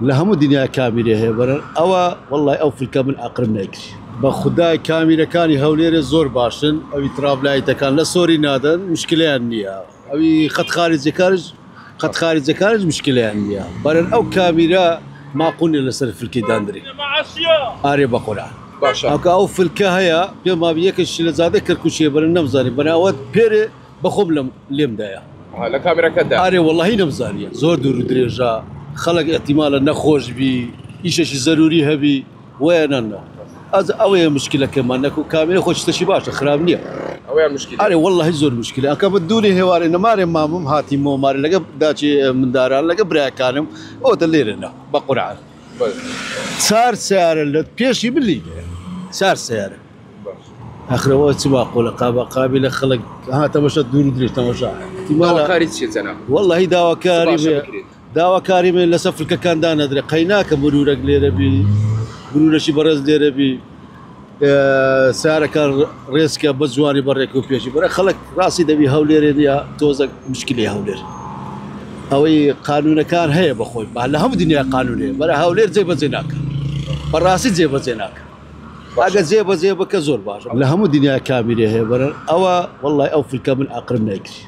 لە هەموو دنیا کامیرە هەیە بەرە ئەوە وەڵای ئەو فلکە من ئەقرم نایکری. بە خودای کامیرەکانی هەولێرێ زۆر باشن ئەوی ترافلایتەکان لە سۆری نادەن مشکلیان نییە ئەوی خەت خارجەکانش خەت خارجەکانش مشکلیان نییە بەرن ئەو کامیرە ماقول نیە لەسەر فلکی داندرێ ئارێ بە قورئان باشە ئەوکە ئەو فلکە هەیە پێم وابی یەکێک لە زادەی کەرکوکیە بەرن نەمزانی بەناوەت پێرێ بەخۆم لەم لێم دایە. لە کامێراکەت دا. ئارێ وەڵاهی نەمزانیە زۆر دوور و درێژە خەڵک ئیحتیمالە نەخۆش بی ئیشەکی زەروری هەبی وەیە نا نا ئەز ئەوەیە مشکلەکەمان نەکو کامێرە خۆ شتەکی باشە خراپ نییە ئەوەیە مشکلە. ئارێ وەڵاهی زۆر مشکلە ئەکە بە دووری هێوارێ نەمارێ مامم هاتیمەوە مارێ لەگە داچی منداران لەگە برایەکانم ئەوەتە لێرە نا بە قورعان چار سەیارە لە پێشی من لیدایە چار سەیارە. ئاخر ئەوە چ ماقولە قابە قابیلە خەڵک ها تەمەشا دوور و درێژ تەمەشا داواکاری چیە جەناب؟ وەڵی داواکاری داواکاری من لەسەر فلکەکان دانەدرێ قەیناکە مرورەک لێرە بی مرورەشی بەڕێز لێرە بی سارەکان ڕێزکە بە جوانی بەڕێک و پێشی بەرە خەڵک ڕاستی دەبی هەولێرێ نیە تۆزەک مشکلی هەولێر ئەوەی قانونەکان هەیە بەخۆی با لە هەموو دنیا قانون هەیە بەرە هەولێر جێبەجێ ناکە بەڕاستی جێبەجێ ناکە ئەگەر جێ بەجێ بکە زۆر باشە لە هەموو دنیا کامیرە هەیە بەرە ئەوە وەڵی ئەو فلکە من ئەقرم نایکری.